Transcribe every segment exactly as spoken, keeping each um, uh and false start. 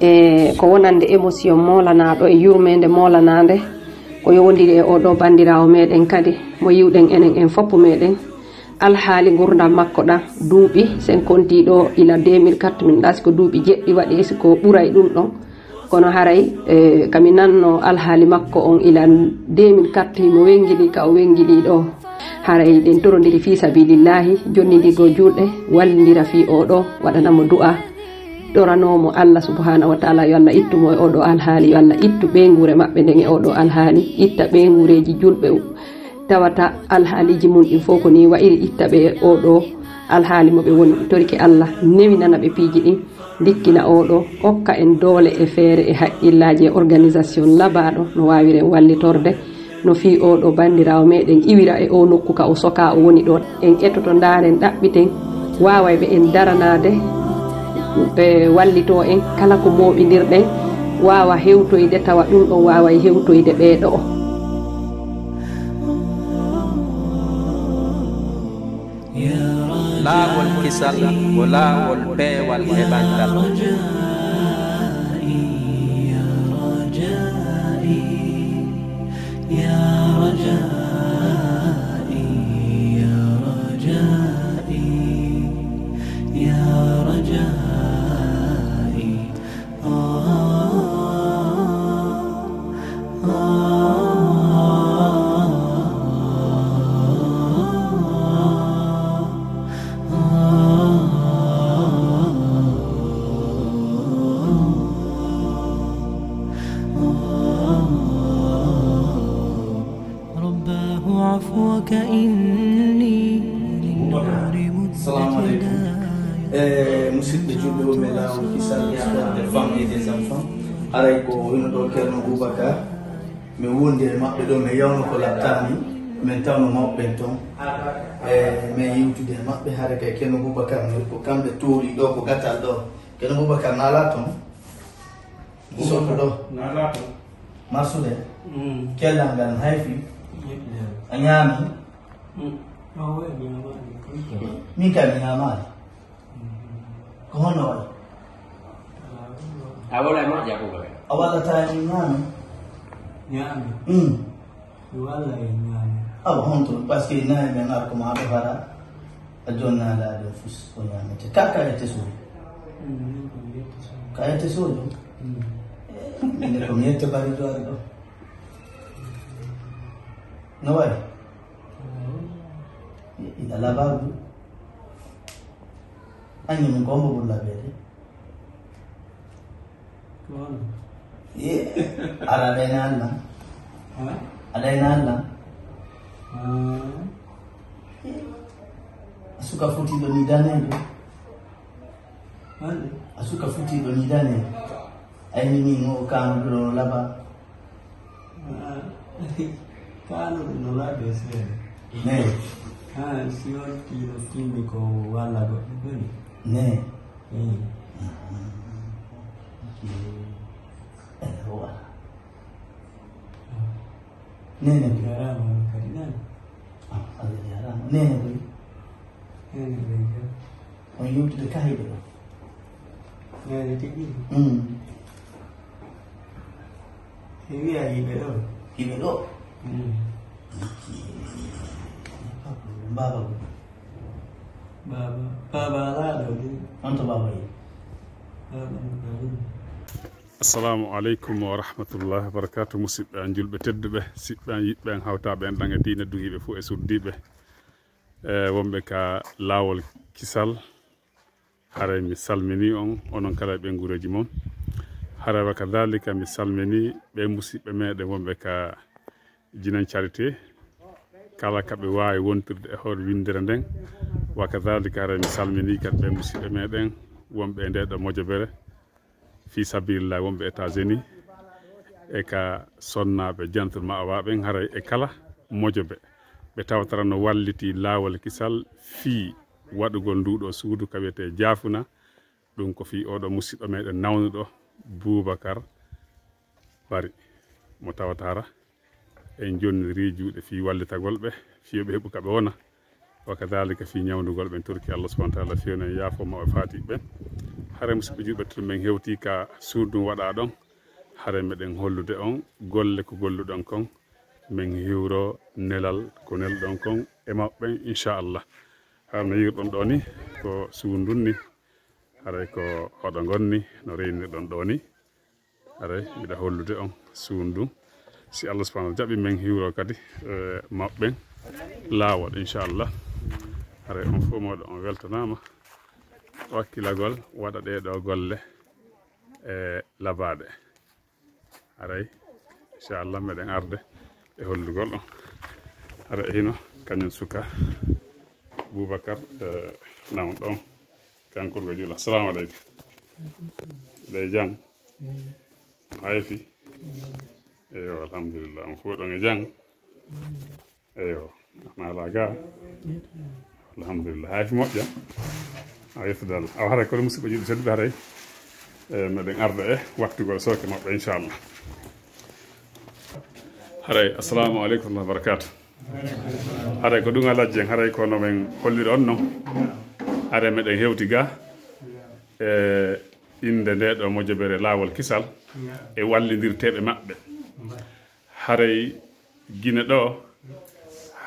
E ko wonande émotion moolanaaɗo e yurmeende moolanaande ko yowondiri e oo ɗoo banndiraawo meeɗen kadi, mo yiwɗen enen en foppu meeɗen. Alhaali ngurdam makko ɗam duuɓi, sen kontii ɗoo ila deux mille quatre min ɗasi ko duuɓi jeɗɗi waɗi, e si ko ɓuray ɗum ɗon. Kono haray, e, kami nanno alhaali makko on ila deux mille quatre, himo wengili ka o wengili ɗoo. Haray ɗen torondiri fii sabilillahi, jonnindirgol juulɗe, wallindira fii oo ɗoo, waɗana mo du'a, ɗoranoo mo Allah subhanahu wa taala, yo Allah ittu mo e oo ɗoo alhaali, yo Allah ittu ɓeynguure maɓɓe nden e oo ɗoo alhaali, itta ɓeynguureeji juulɓe tawata alhaaliiji mun ɗin fof ko nii wa'iri, itta ɓe e oo ɗoo alhaali mo ɓe woni. Torike Allah newinana ɓe piiji ɗin, ndikkina oo ɗoo, okka en doole e feere e haqqillaaji e organisation labaaɗo no waawiren wallitorde, no fii oo ɗoo banndiraawo meeɗen iwira e oo nokku ka o sokaa o woni ɗoo. En etoto, ndaaren, ɗaɓɓiten waawayɓe en daranaade, e wallitoo en kala ko mooɓindirɗen waawa hewtoyde, tawa ɗum ɗon waaway hewtoyde ɓee ɗoo. Laawol kisal ko laawol peewal e ɓanndal. رباه عفوك إني للنور مدت يداي. E musidɓe julɓe, wonɓe laawol kisal, histoire des femmes et des enfants. Haray ko hino ɗo Ceerno Boubacar, min wondi e maɓɓe ɗo, min yawno ko laɓtaani, min tawno mawɓe ɓen toon. E min yewtude e maɓɓe, haray kay Ceerno Boubacar, min ko kamɓe toori ɗo, ko gatal ɗo. Ceerno Boubacar, naalaa toon? Sokko ɗo. Naalaa toon. Marsude? Kellal ngal, hay fii? A ñaami? Min kay mi ñaamaali. Ko honno waɗi? A wala e moƴƴa ko kay. A wallata e min ñaami? Ñaami. Mi walla e ñaami. Awa honto, parce que nayi men ar ko ma ɗo hara. A jonnaa laaɗo fus ko ñaamete. Ka ka ette soodi. Ka ette soodi. Minde ko mi yette bari do ari ɗo. No wayi? Iɗa labaru. Anni min ko hombo ɓuri labeede? Ye, ara aɗa ina Allah. Aɗa ina Allah. A suka futiiɗo ni daneejo. A suka futiiɗo ni daneejo. Ayni min o kanuɗo laba. Kanuɗo no labe seeɗa. Ne. Ha si on tiiɗo timmi ko walla goɗɗo boni. Ne. Nene ko. Jarama on kadi nani. Ah, Allah jarama. Nene ko. Nene ko. On yewtude kahiɓe ɗo. Nene tigi. Mm. E wiya yiɓe ɗo. Yiɓe ɗo. Mm. Baba ko. Baba, baba alaa ɗo ɗum. On to baba yi. Baba no ɗo ɗum. Assalamu aleykum wa rahmatullahi wa barakatuh. Musidɓe an julɓe tedduɓe, siɓɓe an yiɓɓe an hawtaɓe en ɗan e diina duhiɓe fof e suddiɓe. E wonɓe ka laawol kisal, haray mi salmini on, onon kala e ɓeyngureeji mon. Haray wa kadhalika mi salmini ɓe musiɓɓe meɗen wonɓe ka Jinan Charité, kala ka ɓe waawi wontirde e hoore winndere nden. Wa kadhalika haray mi salmini kadi ɓe musiɓɓe meɗen wonɓe e nde ɗo mojobere fii sabilillah, wonɓe États-Unis e ka sonnaaɓe jantul ma'awa ɓen, haray e kala mojobe ɓe tawata no walliti laawol kisal fii waɗugol nduɗo suudu ka wiyetee Jaafuna. Ɗum ko fii oɗo musiɗɗo meɗen nawnuɗo Boubacar Bari mo tawata hara en jonniri juuɗe fii wallitagol ɓe fii yo ɓe heɓu ka ɓe wona, wa kadhalika fii ñawndugol ɓe. En torki Allah subhanahu wa taala fii yo en yaafo maɓɓe faati ɓen. Hare musidɓe juɓɓe tun, men hewti ka suudu waɗa ɗon. Hare meɗen hollude on golle ko golluɗon kon. Men hiwro nelal ko nelɗon kon e maɓɓe, inchallah. Hare no yiirɗon ɗo ni, ko suudu ndun ni. Haray ko oɗo ngonni no reynirɗon ɗo ni. Haray miɗa hollude on suudu ndun. Si Allah subhanahu wa ta'ala jaɓi, men hiwro kadi, eh, maɓɓen laawol, inchallah. Haray on fof mawɗo on weltanaama wakkilagol waɗa ɗee ɗo golle, eh, labaaɗe. Haray, inchallah, meɗen arde e hollugol on. Haray hino kañum suka Boubacar, eh, nawon ɗon. Kanko ko juula. Assalamu aleykum. Ɗe jam. Hayfi. Eyo, alhamdulillah. On fof ɗon e jam. Eyo, na ala ga. Alhamdulillah. Hayfi moƴƴa. A yettude Allah. Awa haray ko musidɓe juɓɓe tedduɓe haray. Eh, meɗen arda e wattugol sooke maɓɓe, inchallah. Haray, assalamu aleykum wa rahmatullahi wa barakatuh. Haray ko ɗum alajji en, haray ko no men holliri on non. Haray meɗen hewti ga e innde nde ɗo mojobere Laawol Kisal e wallindirteeɓe maɓɓe. Haray Gine ɗo,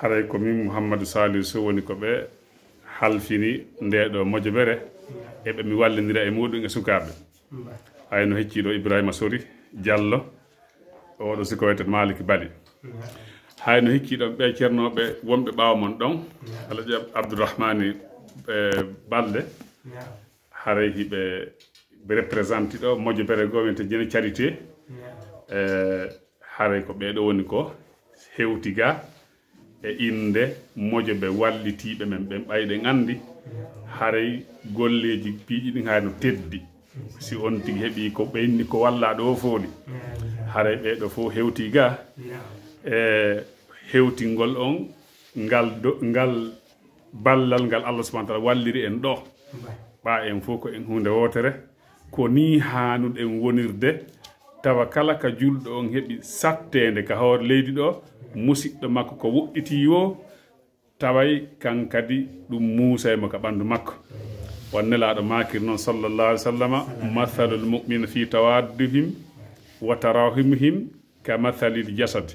haray ko min Mouhamadou Saliou Sow woni ko ɓe halfini nde ɗo mojobere, e ɓe mi wallindira e muɗum e sukaaɓe. Hay no hecci ɗo Ibrahima Sori Diallo, oɗo suka wiyete Malick Bali. Hay no hecci ɗon ɓe ceernooɓe wonɓe ɓaawo mon ɗon, Alhaji Abdourahmani, eh, Balde. Haray hiɓe, ɓe représenté ɗo mojobere goo wiyete Jene Charité. Eh, haray ko ɓee ɗo woni ko hewti ga e innde mojobe wallitiiɓe men ɓen. Ɓay ɗen anndi haray golleeji piiji ɗin hay no teddi. Si on tigi heɓi ko ɓe inni ko walla ɗo fooli. Haray ɓee ɗo fof hewti ga e hewtingol on ngal do-, ngal ballal ngal Allah subhanahu wa ta'ala walliri en ɗo. Ɓa en fof ko en huunde wootere. Ko nii haanuɗen wonirde, tawa kala ka julɗo on heɓi satteende ka hoore leydi ɗo, musiɗɗo makko ko woɗɗitii woo, taway kan kadi ɗum muusay mo ka ɓanndu makko. Wan Nelaaɗo maakiri noon, sallallahu alaihi wa sallama, "Mathalul mu'mina fi tawaddihim wa tarahumihim ka mathalil jasad,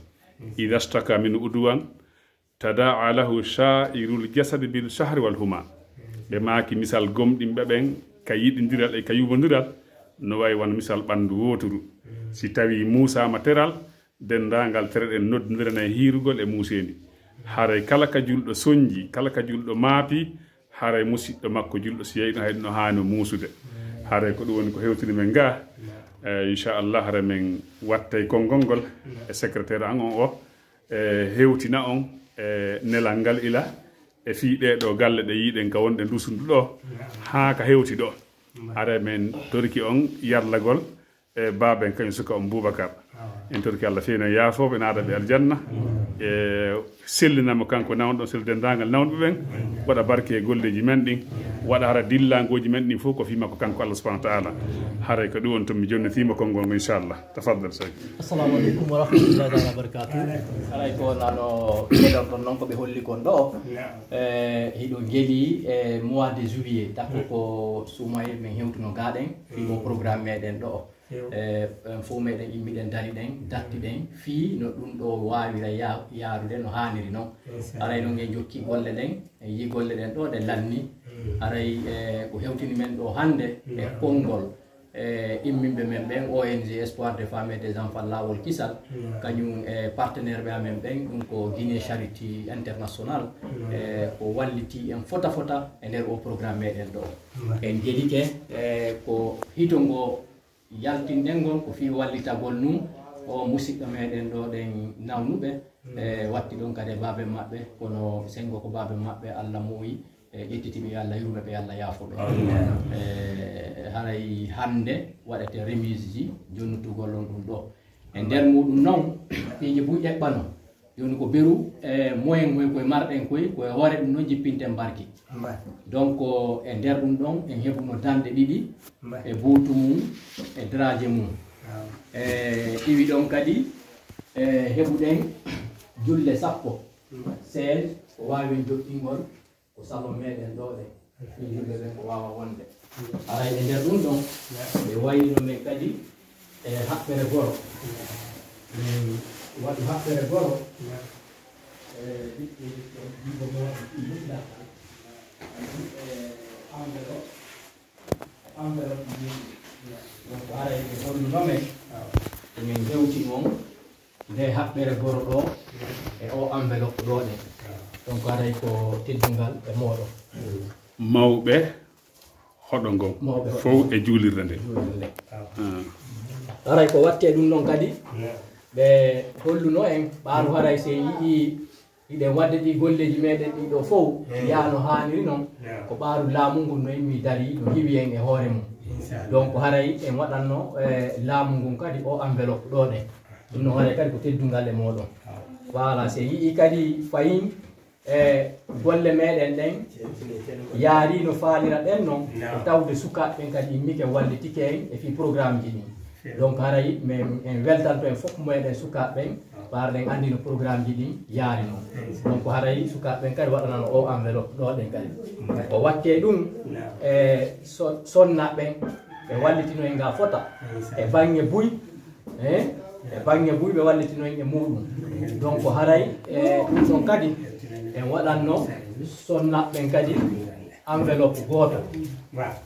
idha ishtaka min udwan, tadaa lahu sa'irul jasadi bil sahri wal huma." Ɓe maaki misal gomɗinɓe ɓen ka yiɗindiral e ka yubondiral no wayi wano misal ɓanndu wooturu. Si tawi muusaama teral, denndaangal tere ɗen noddindiranay hiirugol e muuseendi. Haray kala ka julɗo sonji, kala ka julɗo maapi, haray musiɗɗo makko julɗo si yahi ɗon hay ɗum no haani o muusude. Haray ko ɗum woni ko hewtini men ga. Eh, inchallah, haray men wattay konngol ngol e secrétaire an on o. E hewtina on e nelal ngal ila e fii ɗee ɗo galle ɗe yiiɗen ka wonɗen ndusundu ɗo haa ka hewti ɗo. Haray men toriki on yarlagol e baaben kañum suka on Boubacar. En toriki Allah feewi no yaafooɓe naada ɓe aljanna. E sellina mo kanko nawɗo, sel denndaangal nawɓe ɓen. Waɗa barke e golleeji men ɗin. Waɗa hara dillangooji men ɗin fof ko fii makko kanko Allah subhanahu wa ta'ala. Haray ko ɗum woni to mi jonnitiima konngol ngol, inchallah. Tafaddal, Cheikh. Assalamu aleykum wa rahmatullahi taala wa barakatuh. Haray ko nano keɗon ɗon noon ko ɓe holli kon ɗo. E, hiɗo ngeli e mois de juillet, takko ko suumayee men hewtuno ga ɗen, fii o programme meɗen ɗo. E, en fof meɗen immiɗen, dariɗen, dartiɗen, fii no ɗum ɗo waawira ya-, yaarude no haaniri noon. Haray noon en jokki golle ɗen, en yii golle ɗen ɗo ɗe lanni. Haray, e, ko hewtini men ɗo hannde e konngol, e, imminɓe men ɓen, O N G Espoir des Femmes et des Enfants Laawol Kisal, kañum e partenaire ɓe amen ɓen, ɗum ko Guinée Charity International, e, ko walliti en fota fota e nder o programme meɗen ɗo. En ngelike, e, ko hito ngo yaltinɗen ngon ko fii wallitagol nun o musiɗɗo meɗen ɗo ɗen nawnuɓe, e, watti ɗon kadi e baaben maɓɓe, kono senngo ko baaben maɓɓe Allah mowi, e, ƴettiti ɓe, yo Allah yurme ɓe, yo Allah yaafo ɓe. E, haray hannde waɗete remise ji, jonnutugol on ɗum ɗo. E nder muɗum noon, piiji buy eɓɓano. Jooni ko beru, e, moyen koy koye marɗen koy, ko e hoore ɗum noon jippinten barki. Donc, e nder ɗum ɗon, en heɓuno danɗe ɗiɗi, e buutu mum, e draje mum. E iwi ɗon kadi, e heɓuɗen julle sappo, seize, ko waawi joɗɗingol, ko salon meɗen ɗo ɗe. Yimɓe ɓen ko waawa wonde. Haray e nder ɗum ɗon, ɓe wayino men kadi e haɓɓere goro. Min waɗi haɓɓere goro. E ɓiɓɓe ɓiɓɓe mo ɗiɗaɓal. E enveloppe, enveloppe yimɓe. Donc haray ɓe holluno men. Emin hewti on nde haɓɓere goro ɗo e o enveloppe ɗo ɗen. Donc haray ko teddungal e mooɗon. Mawɓe hoɗo ngon fow e juulirde nde. Haray ko watte ɗum ɗon kadi, ɓe holluno en ɓaaru haray se yi'i hiɗen waɗde ɗi golleeji meɗen ɗi ɗo fow yaano haaniri non, ko ɓaaru laamu ngun no immi dari no hiwi en e hoore mum. Donc haray en waɗanno e laamu ngun kadi o enveloppe ɗo ɗen. Ɗum no haray kadi ko teddungal e mooɗon. Voilà, se yi'i kadi fayin e golle meɗen ɗen yaari no faalira ɗen non, ko tawde sukaaɓe ɓen kadi immike wallitike en e fii programme ji ɗin. Donc haray men en weltanto en fof meɗen sukaaɓe ɓen, ɓaar ɗen anndi no programme ji ɗin yaari non. Donc haray sukaaɓe ɓen kadi waɗanano o enveloppe ɗo ɗen kadi. O watte ɗum e so- sonna ɓen ɓe wallitino en nga fota e baŋŋe buy, e e baŋŋe buy ɓe wallitino en e muɗum. Donc haray e ɗum ɗon kadi en waɗanno sonnaɓe ɓen kadi enveloppe gooto.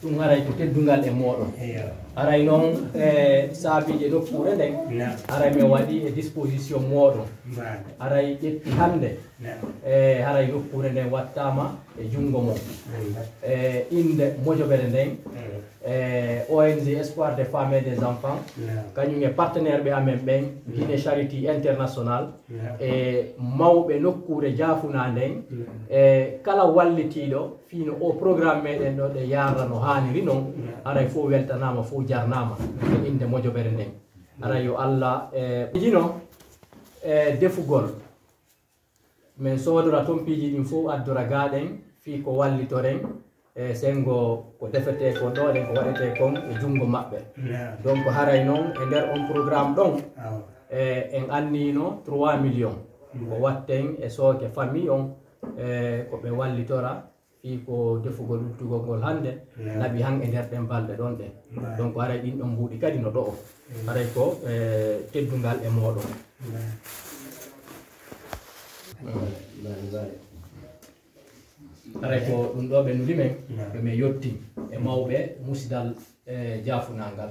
Ɗum haray ko teddungal e mooɗon. Haray noon e saabiije nokkuure nden, haray men waɗi e disposition mooɗon. Haray ƴetti hannde e haray nokkuure nden wattaama e junngo mon. E innde mojobere nden e O N G Espoir des Femmes et des Enfants, kañum e partenaire ɓe amen ɓen, Guinée Charity International, e mawɓe nokkuure Jaafuna nden, e kala wallitiiɗo fii no o programme meɗen ɗo ɗe yaarra no haaniri non, haray fof weltanaama, fof jarnaama e innde mojobere nden. Haray yo Allah e jino e defugol. Men soodora ton piiji ɗin fof addora gaa ɗen fii ko wallitoren e senngo ko defetee kon ɗo ɗen, ko waɗetee kon e junngo maɓɓe. Donc haray non e nder on programme ɗon e en anniino trois millions ko watten e sooke famille on e ko ɓe wallitora fii ko defugol uddugol ngol hannde naɓi han e nder ɗen balɗe ɗon ɗen. Donc haray ɗin ɗon mbuuɗi kadi no ɗo'o. Haray ko e teddungal e mooɗon. Haray ko ɗum ɗo ɓe nuli men, ɓe men yotti e mawɓe musidal e jaafunangal.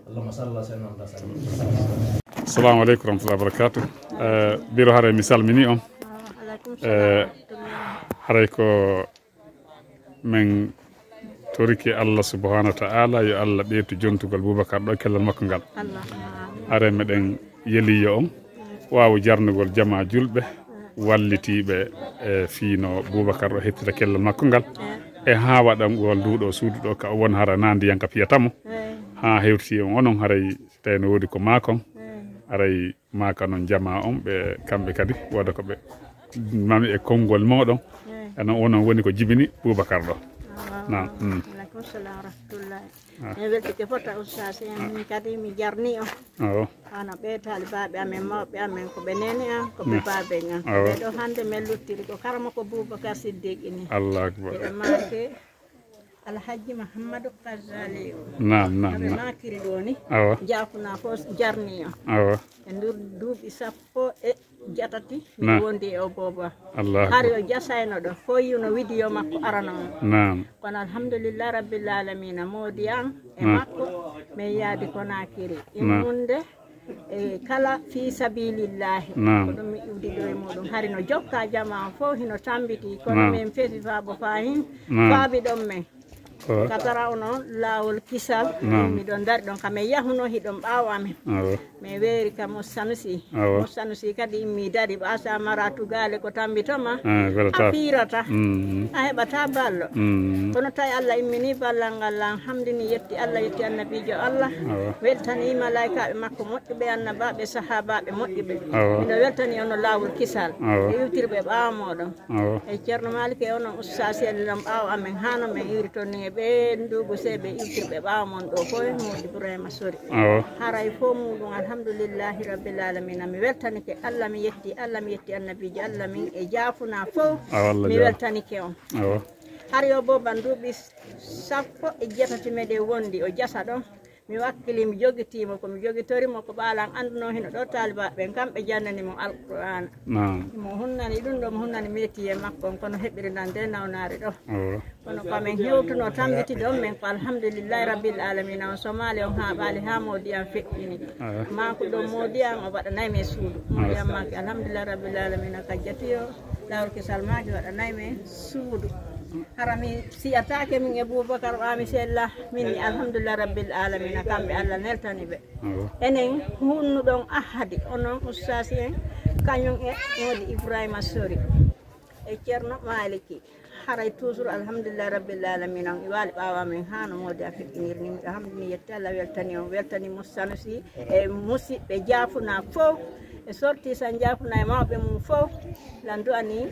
Allahumma salli ala sayyidina Muhammad sallallahu alaihi wasallam. Assalamu alaikum warahmatullahi wabarakatuh. Eh, Biro, haray mi salmini on. Eh, haray ko men torike Allah subhanahu wa ta'ala, yo Allah ɓeytu jontugol Boubacar ɗo kellal makko ngal. Haray meɗen yeliyo on waawu jarnugol jamaa julɓe wallitiiɓe e fii no Boubacar o hettita kellal makko ngal, e haa waɗangol nduuɗo suudu ɗo ka o won hara na ndiyanka fiyata mo, haa hewtiti on onon haray tawi no woodi ko maakon, haray maaka non jamaa on ɓe kamɓe kadi wooda ko ɓe mami e konngol mooɗon. Eno onon woni ko jibini Boubacar ɗo. Naam. Aleykum salam wa rahmatullahi. En weltike fota ustaas en, min kadi mi jarni on. Awo. Hono ɓe taalibaaɓe amen, mawɓe amen, ko ɓe neene an, ko ɓe baaben an. Awo. Ɓe ɗo hannde men luttiri ko karama ko Boubacar Siddiq ini. Allahu akbar. Eɓe maake Alhaji Mahammadu Kazali o. Naam, naam, naam. Ɓe maakiri ɗo ni. Awa. Jaafuna fof jarni on. Awa. E nder duuɓi sappo e jatati mi wondi e o booba. Allahu akbar. Hari o jasayno ɗo, foyuno widiyo makko arano on. Naam. Kono alhamdulillah rabbil alamina, moodi an e makko, min yaadi Konakiri. Immunde e kala fi sabilillahi. Naam. Ko ɗum mi iwdi ɗo e muɗum. Hari no jokka jamaa on fof hino tambiti, kono min fesi faabo faa hin faabi ɗon men. Katara ono laawol kisal. Naam. Miɗon dari ɗon, ka min yahuno hiɗon ɓaawo amen. Awa. Min weeri ka Mo Sanusi. Awa. Mo Sanusi kadi immi dari, ɓaasa mara tugaale ko tambito ma. Ah, welata. A fiirata. Mm. A heɓata ballo. Mm. Kono tawi Allah immini ballal ngal, lan hamdini, yetti Allah, yetti annabiijo Allah. Awa. Weltani malaa'ikaaɓe makko moƴƴuɓe, annabaaɓe, sahaabaaɓe moƴƴuɓe. Awa. Miɗo weltani ono laawol kisal. Awa. E iwtirɓe ɓaawo mooɗon. Awa. E Ceerno Maalik e onon ustaas en ɗon ɓaawo amen, haa no men iwri toon ni e ɓeen nduubu seeɓe iwtirɓe ɓaawo mon ɗo fof e Moodi Ibrahima Sori. Awa. Haray fof muɗum, alhamdulillahi rabbil alamina. Mi weltanike Allah, mi yetti Allah, mi yetti annabiijo Allah min e jaafuna fof. Awa, Allah jaara. Mi weltanike on. Awa. Hari o booban duuɓi sappo e jeetati meɗen wondi, o jasa ɗon. Mi wakkili, mi jogitii mo, ko mi jogitori mo, ko ɓaalan annduno hino ɗo taalibaaɓe ɓen, kamɓe jannani mo Alqur'aana. Naam. Mo hunnani ɗum ɗo, mo hunnani metiye makko on, kono heɓiri nan nde nawnaare ɗo. Awa. Kono ko amen hewtuno tambiti ɗon men ko alhamdulillahi rabbil alamina, on somaali on haa ɓaali haa moodi an feƴƴini. Awa. Maaku ɗon moodi an o waɗanay men suudu. Moodi an maaki alhamdulillahi rabbil alamina ka jatiyo. Laawol kisal maaki waɗanay men suudu. Hara mi siyataake min e Bubakar Ɓaami Sella, min ni alhamdulillah rabbil alamina, kamɓe Allah neltani ɓe. Awa. Enen hunnuɗon ahadi, onon ustaasi en, kañum e Moodi Ibrahima Sori, e Ceerno Maliki. Haray toujours alhamdulillah rabbil alamina, on iwaali ɓaawo amen haa no Moodi a feƴƴiniri ni. Alhamdulillah, yetti Allah weltani on, weltani Musanusi e musiɓɓe Jaafuna fow. E sorti san jaafuna e mawɓe mum fof, lan du'ani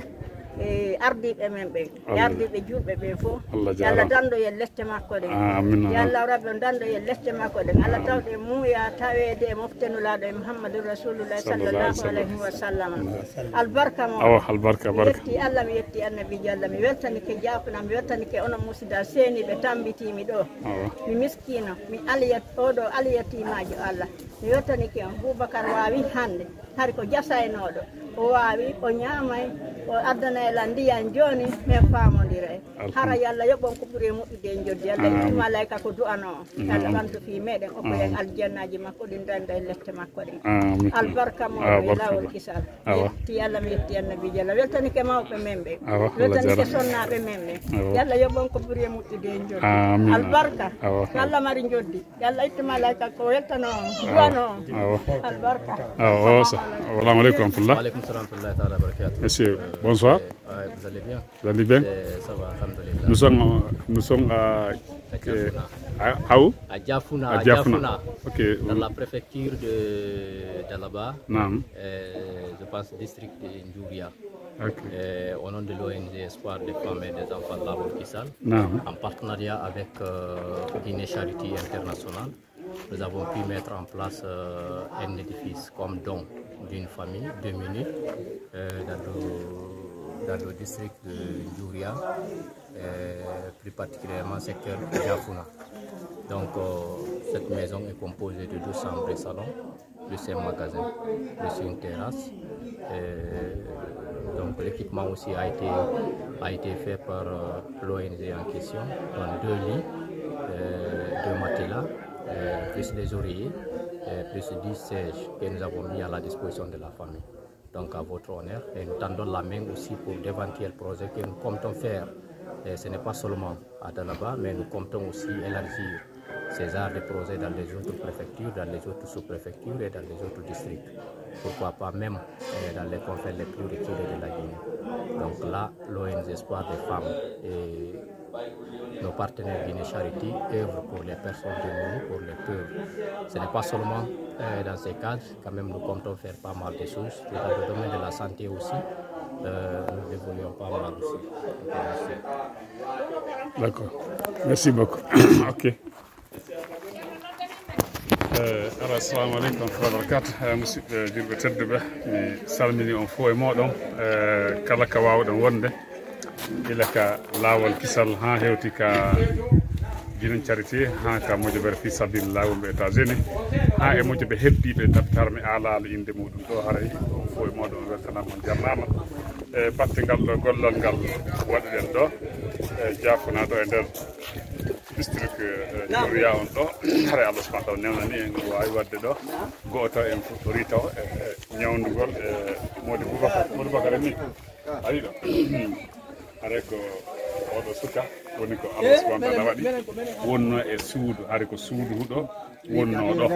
e ardiiɓe men ɓen, e ardiiɓe julɓe ɓen fof. Yo Allah danndo e lecce makko ɗen. Amin. Yo Allah rabbi on danndo e lecce makko ɗen. Allah tawde muuya taweede e mofte Nulaaɗo e Muhammadun Rasulullahi sallallahu alayhi wa sallam. Albarka mo. Awa, albarka, mi barka. Yetti Allah, mi yetti Annabiijo Allah, mi weltanike jaafuna, mi weltanike onon musidaa seeniiɓe tambitiimi ɗo. Awa. Mi miskiino, mi aliyat, oɗo aliyatiimaajo Allah. Mi weltanike on. Bubakar waawi hannde. Hari ko jasaynooɗo, o waawi, o ñaamay, o addanay lan ndiyan jooni, men faamondiray. Hara yo Allah yoɓ on ko ɓuri e moƴƴude e njoddi. Allah itti malayka ko du'anoo on. Yo Allah ɓantu fii meɗen, okkoyen aljannaaji makko ɗin, danda e lecce makko ɗen. Amin. Albarka mawɗo e laawol kisal. Awa. Yetti Allah, mi yetti Annabiijo Allah. Weltanike mawɓe men ɓen. Awa. Weltanike sonnaaɓe men ɓen. Awa. Yo Allah yoɓ on ko ɓuri e moƴƴude e njoddi. Amin. Albarka. Awa. Yo Allah mari njoddi. Yo Allah ittu malayka ko weltano on, du'ano on. Awa. Albarka. Awa, o sa-, assalamu aleykum wa rahmatullah. Wa aleykum salam wa rahmatullahi taala wa barakatuh. Monsieur, bonsoir. Euh, ouais, vous allez bien ? Vous allez bien ? Eh, ça va, alhamdulillah. Nous sommes, nous sommes à, à Diafuna. Euh, à, à où ? À Diafuna, à Diafuna. Diafuna. Ok. Dans la préfecture de Dalaba. Naam. Euh, je pense district de Ndjouria. Ok. Euh, au nom de l'O N G Espoir des femmes et des enfants Lawol Kisal, naam, en partenariat avec, euh, Guinée Charity International, nous avons pu mettre en place, euh, un édifice comme don d'une famille, deux minutes, euh, dans le, dans le district de Ndjouria, euh, plus particulièrement secteur Diafuna. Donc, euh, cette maison est composée de deux chambres et salon, plus un magasin, plus une terrasse. Euh, donc l'équipement aussi a été, a été fait par, euh, l'O N G en question, dans deux lits, euh, deux matelas, euh, plus des oreillers, euh, plus dix sièges que nous avons mis à la disposition de la famille. Donc à votre honneur, et nous tendons la main aussi pour d'éventuels projets que nous comptons faire. Et ce n'est pas seulement à Dalaba, mais nous comptons aussi élargir ces genres de projets dans les autres préfectures, dans les autres sous-préfectures et dans les autres districts. Pourquoi pas même, euh, dans les confins les plus reculés de la Guinée. Donc là, l'O N G Espoir des femmes et nos partenaires Guinée Charity œuvrent pour les personnes démunies, pour les pauvres. Ce n'est pas seulement, euh, dans ces cadres, quand même nous comptons faire pas mal de choses. Et dans le domaine de la santé aussi, euh, nous évoluons pas mal aussi. Donc, merci. D'accord. Merci beaucoup. Ok. Eh, ara, assalamu aleykum wa rahmatullahi wa barakatuh. Eh, musidɓe julɓe tedduɓe, mi salmini on fof e mooɗon, eh, kala ka waawɗon wonde, ila ka laawol kisal haa hewti ka Guinée Charité, haa ka mojobere fii sabilillah wonɓe États-Unis, haa e mojobe heddiiɓe tabitar mi aalaali innde muɗum ɗo, haray on fof e mooɗon on weltanaama, on jarnaama. E batte ngal ɗo gollal ngal waɗuɗen ɗo, e Diafuna ɗo e nder district, eh, Ndjouria on ɗo, haray Allah subhanahu wa taala newnani en, o waawi waɗde ɗo go'oto en fuɗɗori taw, eh, eh, ñawndugol, eh, Mody Boubacar. Mody Boubacar en ni, a yiɗo. Haray ko oɗo suka woni ko Allah subhanahu wa taala waɗi, wonno e suudu, haray ko suudu huɗo wonno ɗo,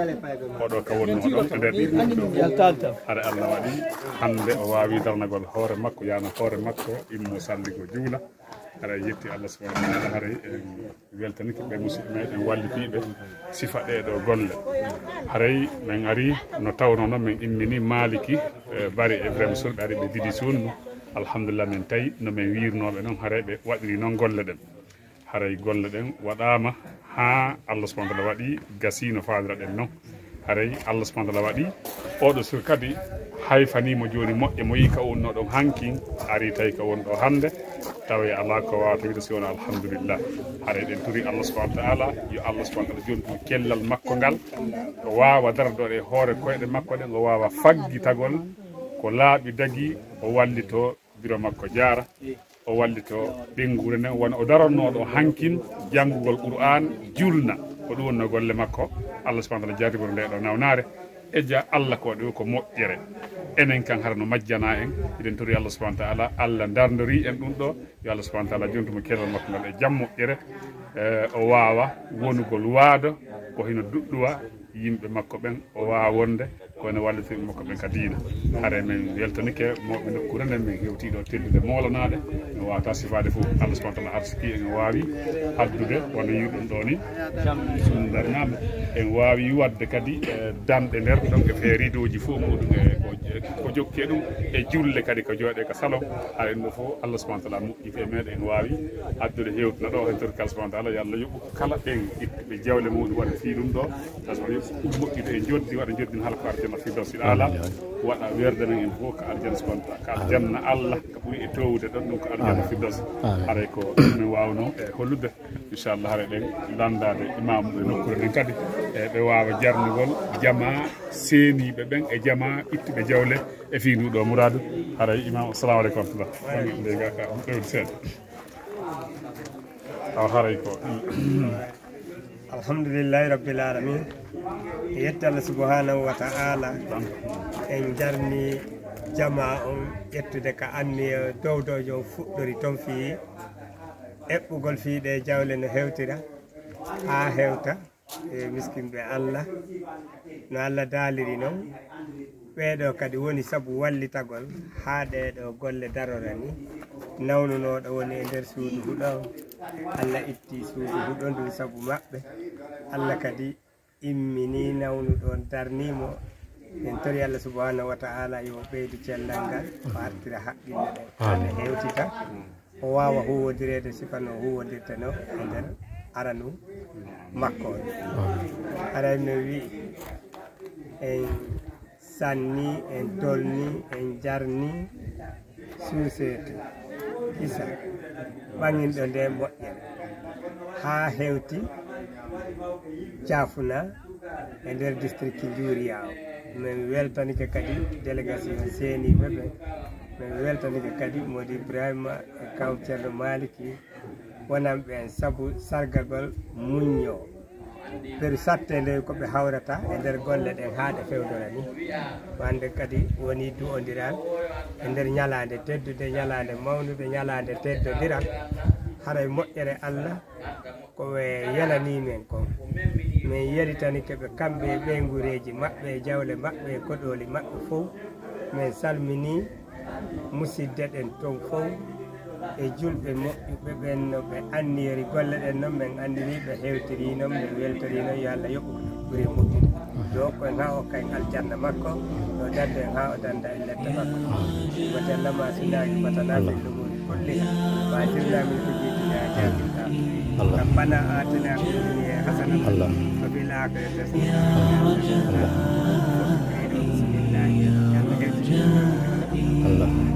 oɗo ka wonno ɗo e nder ɗi ɗo. Haray Allah waɗi hannde o waawi darnagol hoore makko, yana hoore makko, immo salligo juula. Haray yetti Allah subhanahu wa taala, haray en weltanike ɓe musidɓe meɗen wallitiiɓe sifa ɗee ɗo golle. Haray men ari no tawno non men immini Maliki, eh, Bari e Ibrahima Sow ɓe ari ɓe didi sunnu. Alhamdulillah men tawi no men wiirnooɓe non, haray ɓe waɗiri non golle ɗen. Haray golle ɗen waɗaama haa Allah subhanahu wa taala waɗi gasii no faaliraɗen non. Haray Allah subhanahu wa taala waɗi oɗo suka kadi hayfanii mo jooni moƴƴe mo yi'i ka wonno ɗon hankin, ari tawi ka woni ɗo hannde. Tawi alaa ko waawata wiide si wonaa alhamdulillah. Hara eɗen tori Allah subhanahu wa ta'ala, yo Allah subhanahu wa ta'ala jontu cellal makko ngal, o waawa dardoɗe e hoore koyɗe makko ɗen, o waawa faggitagol ko laaɓi dagi, o wallito biro makko jaara, o wallito ɓeynguure nden, wona o darannooɗo hankin janngugol Qur'aan, julna. Ko ɗum wonnoo golle makko. Allah subhanahu wa ta'ala jarriboro nde ɗo nawnaare. E ja Allah ko waɗi ko moƴƴere. Enen kan hara no majjana en, eɗen tori Allah subhanahu wa ta'ala, Allah darndori en ɗum ɗo, yo Allah subhanahu wa ta'ala jontu mo cellal makko ngal e jam moƴƴere. Eh, o waawa wonugol waado, ko hino duɗɗuwa yimɓe makko ɓen, o waawa wonde, ko ene wallita yimɓe makko ɓen ka diina. Hare men weltanike mawɓe nokkuure nden, men hewti ɗo teddude moolanaade, no waawata sifaade fof. Allah subhanahu wa ta'ala arsiki en waawi addude, wano yi'uɗon ɗo ni. Ɗum darnaama. En waawi waɗde kadi, eh, danɗe nder ɗon e feeriidooji fof muɗum e ko, ko jokki e ɗum, e julle kadi ko jooɗe ka salon. Hara ɗum ɗo fof Allah subhanahu wa ta'ala moƴƴi e meɗen, en waawi addude hewtina ɗo, en torki Allah subhanahu wa ta'ala, yo Allah yoɓu kala ɓen ittuɓe jawle muɗum waɗa fii ɗum ɗo. Allah subhanahu wa ta'ala yoɓu moƴƴude e joddi, waɗa joddi no hala ko arjanna Firdawsi Aala, waɗa werde men en fof ka arjanna subhanahu wa ta'ala, ka aljanna Allah, ka ɓuri e towde ɗon ɗum ko arjanna Firdawsi. Haray ko ɗum en waawno e hollude. Inchallah, hara eɗen lanndaade imam e nokkuure nden kadi, e ɓe waawa jarnugol jamaa seeniiɓe ɓen e jamaa ittuɓe jawle e fii ndu ɗo muraadu. Haray imam, assalamu aleykum wa rahmatullah. Ndega ka ɗewde seeɗa. Awa haray ko. Alhamdulillahi rabbil alamin. Yetti Allah subhanahu wa ta'ala. En jarni jamaa on ƴettude ka anniya dowdowjo on fuɗɗori ton fii eɓɓugol fii ɗe jawle no hewtira haa hewta e miskinɓe Allah. No Allah daaliri non, ɓeeɗo kadi woni sabu wallitagol haa ɗee ɗoo golle darora ni. Nawnunooɗo woni e nder suudu huɗo on, Allah itti suudu huɗo ndun sabu maɓɓe. Allah kadi immini nawnuɗo on, darnii mo. En tori Allah subhanahu wa ta'ala yo ɓeydu cellal ngal, o artira haqqille ɗen, haa ɗe hewtita, o waawa huwwodireede sifa no huwwodirtenoo e nder aranu makko on. Haray no wi'i, en sanni, en tolni, en jarni, suuseetu, kisa, ɓaŋinɗo nde moƴƴere, haa hewti Caafuna e nder district Njuuriya o. Min weltanike kadi délégation seeniiɓe ɓe. Min weltanike kadi Mody Ibrahima e kaw Ceerno Maaliki, wonanɓe en sabu sargagol muñño. Peru satte nde ko ɓe hawrata e nder golle ɗen haa ɗe fewdora ni. Wande kadi woni du'ondiral e nder ñalaande teddude, ñalaande mawndude, ñalaande teddondiral. Haray moƴƴere Allah ko ɓe yelanii men kon. Min yelitanike ɓe kamɓe e ɓeynguureeji maɓɓe, e jawle maɓɓe, e koɗooli maɓɓe fow. Min salminii musidɓe ɓen ton fow, e julɓe moƴƴuɓe ɓen no ɓe anniyori golle ɗen non, min anndinii ɓe, hewtirii non, min weltorii non. Yo Allah yoɓu ɓuri moƴƴude. Yo hokku en haa okka en aljanna makko, yo dandu en haa o danda en lette makko. Wa jalla ma sunaaki batana fil umuri kulliha, wa ajirna min khizyi dunya. Rabbana atina fid dunya hasanatan wa fil akhirati hasanatan wa qina adhaban nar. Bismillah.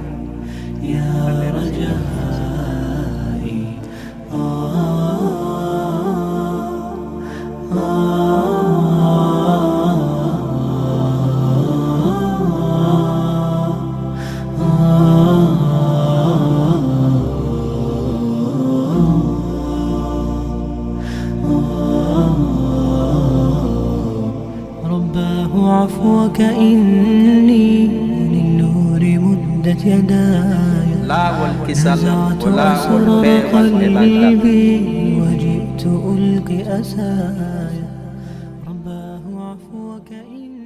رباه عفوك إني للنور مدت يداي. Laawol kisal, نزعت ko laawol أسرار peewal e ɓantal. قلبي وجئت ألقي أساي. رباه عفوك إني